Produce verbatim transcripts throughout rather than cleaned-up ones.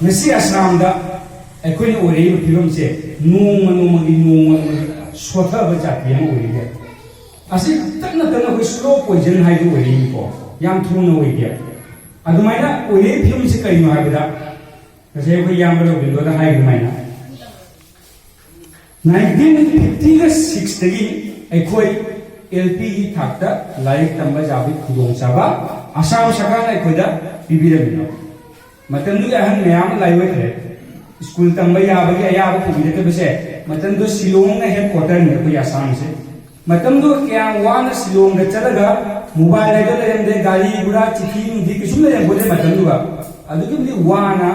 ꯉꯁꯤ ꯑꯁꯥꯝꯗ ꯑꯩꯈꯣꯏꯅ ꯑꯣꯏꯔꯛꯏꯕ ꯐꯤꯕꯝꯁꯦ ꯅꯣꯡꯃ ꯅꯣꯡꯃꯒꯤ, ꯅꯣꯡꯃ ꯅꯣꯡꯃꯒꯤ ꯁꯣꯊꯕ ꯖꯥꯇꯤ ꯑꯃ ꯑꯣꯏꯔꯤꯌꯦ꯫ ꯑꯁꯤ ꯇꯞꯅ ꯇꯞꯅ ꯑꯩꯈꯣꯏ slow poison ꯍꯥꯏꯗꯨ ꯑꯣꯏꯔꯛꯏꯀꯣ, ꯌꯥꯝ ꯊꯨꯅ ꯑꯣꯏꯗꯦ꯫ ꯑꯗꯨꯃꯥꯏꯅ ꯑꯣꯏꯔꯛꯏ ꯐꯤꯕꯝꯁꯤ ꯀꯩꯅꯣ ꯍꯥꯏꯕꯗ, ꯉꯁꯥꯏ ꯑꯩꯈꯣꯏ ꯏꯌꯥꯝꯕ ꯔꯣꯕꯤꯟꯗ꯭ꯔꯣꯗ ꯍꯥꯏꯈꯤꯕ ꯑꯗꯨꯃꯥꯏꯅ, ꯅꯥꯏꯟꯇꯤꯟ ꯐꯤꯐꯇꯤꯒ ꯁꯤꯛꯁꯇꯒꯤ ꯑꯩꯈꯣꯏ ꯑꯦꯜ ꯄꯤꯒꯤ ꯊꯥꯛꯇ ꯂꯥꯏꯔꯤꯛ ꯇꯝꯕ ꯌꯥꯕꯒꯤ ꯈꯨꯗꯣꯡꯆꯥꯕ ꯑꯁꯥꯝ ꯁꯔꯀꯥꯔꯅ ꯑꯩꯈꯣꯏꯗ ꯄꯤꯕꯤꯔꯝꯃꯤꯕ꯫ ꯃꯇꯝꯗꯨꯒꯤ ꯑꯍꯟ ꯃꯌꯥꯝ ꯑꯃ ꯂꯥꯏꯑꯣꯏꯈ꯭ꯔꯦ꯫ ꯁ꯭ꯀꯨꯜ ꯇꯝꯕ ꯌꯥꯕꯒꯤ ꯑꯌꯥꯕ ꯄꯨꯕꯤꯔꯛꯇꯕꯁꯦ, ꯃꯇꯝꯗꯨ ꯁꯤꯂꯣꯡꯅ ꯍꯦꯗ ꯀ꯭ꯋꯥꯇꯔꯅꯤ ꯑꯩꯈꯣꯏꯒꯤ ꯑꯁꯥꯝꯁꯦ꯫ ꯃꯇꯝꯗꯨ ꯀꯌꯥꯝ ꯋꯥꯅ ꯁꯤꯂꯣꯡꯗ ꯆꯠꯂꯒ, ꯃꯣꯕꯥꯏꯜ ꯍꯥꯏꯕ ꯂꯩꯔꯝꯗꯦ, ꯒꯥꯔꯤ ꯒꯨꯔꯥ, ꯆꯤꯊꯤ ꯅꯨꯡꯊꯤ ꯀꯩꯁꯨꯝ ꯂꯩꯔꯝꯄꯣꯠꯇꯦ ꯃꯇꯝꯗꯨꯒ꯫ ꯑꯗꯨꯛꯀꯤ ꯃꯇꯤꯛ ꯋꯥꯅ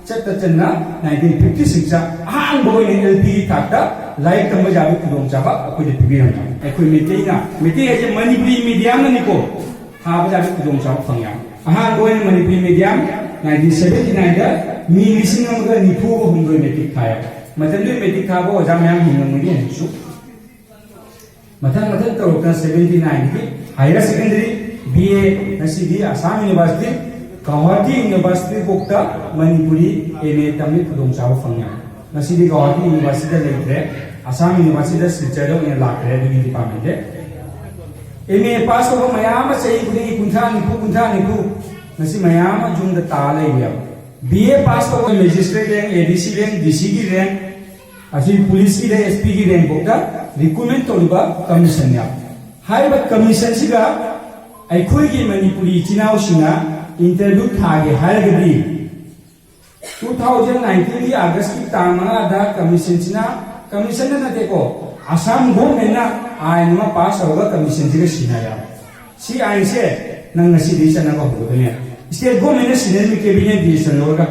ꯆꯠꯇ ꯆꯠꯅ ꯅꯥꯏꯟꯇꯤꯟ ꯐꯤꯐꯇꯤ ꯁꯤꯛꯁꯇ ꯑꯍꯥꯟꯕ ꯑꯣꯏꯅ ꯑꯦꯜ ꯄꯤꯒꯤ ꯊꯥꯛꯇ ꯂꯥꯏꯔꯤꯛ ꯇꯝꯕ ꯌꯥꯕꯒꯤ ꯈꯨꯗꯣꯡꯆꯥꯕ ꯑꯩꯈꯣꯏꯗ ꯄꯤꯕꯤꯔꯝꯃꯤ꯫ ꯑꯩꯈꯣꯏ ꯃꯩꯇꯩꯅ, ꯃꯩꯇꯩ ꯍꯥꯏꯁꯦ ꯃꯅꯤꯄꯨꯔꯤ ꯃꯤꯗꯤꯌꯝꯅꯅꯤꯀꯣ, ꯊꯥꯕ ꯌꯥꯕꯒꯤ ꯈꯨꯗꯣꯡꯆꯥꯕ ꯐꯪꯉꯦ꯫ ꯑꯍꯥꯟꯕ ꯑꯣꯏꯅ ꯃꯅꯤꯄꯨꯔꯤ ꯃꯤꯗꯤꯌꯝ ꯅꯥꯏꯟꯇꯤꯟ ꯁꯚꯦꯟꯇꯤ ꯅꯥꯏꯟꯗ ꯃꯤ ꯂꯤꯁꯤꯡ ꯑꯃꯒ ꯅꯤꯐꯨꯒ ꯍꯨꯝꯗꯣꯏ ꯃꯦꯇ꯭ꯔꯤꯛ ꯊꯥꯏꯌꯦꯕ꯫ ꯃꯇꯝꯗꯨꯒꯤ ꯃꯦꯇ꯭ꯔꯤꯛ ꯊꯥꯕ ꯑꯣꯖꯥ ꯃꯌꯥꯝ ꯍꯤꯡꯉꯝꯒꯅꯤ ꯍꯧꯖꯤꯛꯁꯨ꯫ ꯃꯊꯪ ꯃꯊꯪ ꯇꯧꯔꯛꯇꯅ ꯁꯚꯦꯟꯇꯤ ꯅꯥꯏꯟꯒꯤ ꯍꯥꯌꯔ ꯁꯦꯀꯦꯟꯗꯔꯤ, ꯕꯤ ꯑꯦ, ꯉꯁꯤꯗꯤ ꯑꯁꯥꯝ ꯌꯨꯅꯤꯚꯔꯁꯤꯇꯤ, ꯒꯧꯍꯥꯇꯤ ꯌꯨꯅꯤꯚꯔꯁꯤꯇꯤ ꯐꯥꯎꯗ ꯃꯅꯤꯄꯨꯔꯤ ꯑꯦꯝ ꯑꯦ ꯇꯝꯕꯒꯤ ꯈꯨꯗꯣꯡꯆꯥꯕ ꯐꯪꯉꯦ꯫ ꯉꯁꯤꯗꯤ ꯒꯧꯍꯥꯇꯤ ꯌꯨꯅꯤꯚꯔꯁꯤꯇꯤꯗ ꯂꯩꯇ꯭ꯔꯦ, ꯑꯁꯥꯝ ꯌꯨꯅꯤꯚꯔꯁꯤꯇꯤꯗ ꯁꯤꯜꯆꯔꯗ ꯑꯣꯏꯅ ꯂꯥꯛꯈ꯭ꯔꯦ ꯑꯗꯨꯒꯤ ꯗꯤꯄꯥꯔꯠꯃꯦꯟꯁꯦ꯫ ꯑꯦꯝ ꯑꯦ ꯄꯥꯁ ꯇꯧꯕ ꯃꯌꯥꯝ ꯑꯃ ꯆꯍꯤ ꯈꯨꯗꯤꯡꯒꯤ ꯀꯨꯟꯊ꯭ꯔꯥ ꯅꯤꯐꯨ, ꯀꯨꯟꯊ꯭ꯔꯥ ꯅꯤꯐꯨ, ꯉꯁꯤ ꯃꯌꯥꯝ ꯑꯃ ꯌꯨꯝꯗ ꯇꯥ ꯂꯩꯔꯦꯕ꯫ ꯕꯤ ꯑꯦ ꯄꯥꯁ ꯇꯧꯕ ꯃꯦꯖꯤꯁꯇ꯭ꯔꯦꯠ ꯔꯦꯡ, ꯑꯦ ꯗꯤ ꯁꯤ ꯔꯦꯡ, ꯗꯤ ꯁꯤꯒꯤ ꯔꯦꯡ, ꯑꯁꯤ ꯄꯨꯂꯤꯁꯀꯤꯗ, ꯑꯦꯁ ꯄꯤꯒꯤ ꯔꯦꯡ ꯐꯥꯎꯗ ꯔꯤꯀ꯭ꯔꯨꯠꯃꯦꯟ ꯇꯧꯔꯤꯕ ꯀꯃꯤꯁꯟꯅꯦꯕ꯫ ꯍꯥꯏꯔꯤꯕ ꯀꯃꯤꯁꯟꯁꯤꯒ ꯑꯩꯈꯣꯏꯒꯤ ꯃꯅꯤꯄꯨꯔꯤ ꯏꯆꯤꯟ ꯏꯅꯥꯎꯁꯤꯡꯅ ꯏꯟꯇꯔꯚ꯭ꯌꯨ ꯊꯥꯒꯦ ꯍꯥꯏꯔꯒꯗꯤ, ꯇꯨ ꯊꯥꯎꯖꯟ ꯅꯥꯏꯟꯇꯤꯟꯒꯤ ꯑꯥꯒꯁꯀꯤ ꯇꯥꯡ ꯃꯉꯥꯗ ꯀꯃꯤꯁꯟꯁꯤꯅ, ꯀꯃꯤꯁꯟꯗ ꯅꯠꯇꯦꯀꯣ, ꯑꯁꯥꯝ ꯒꯣꯔꯃꯦꯟꯅ ꯑꯥꯏꯟ ꯑꯃ ꯄꯥꯁ ꯇꯧꯔꯒ ꯀꯃꯤꯁꯟꯁꯤꯒ ꯁꯤꯟꯅꯔꯦꯕ꯫ ꯁꯤ ꯑꯥꯏꯟꯁꯦ ꯅꯪ ꯉꯁꯤꯗꯒꯤ ꯆꯠꯅꯕ ꯍꯧꯒꯗꯕꯅꯦ꯫ ꯁ꯭ꯇꯦꯠ ꯒꯣꯔꯃꯦꯟꯅ ꯁꯤꯟꯅꯔꯤꯕ ꯀꯦꯕꯤꯅꯦꯠ ꯗꯤꯁꯤꯖꯟ ꯂꯧꯔꯒ꯫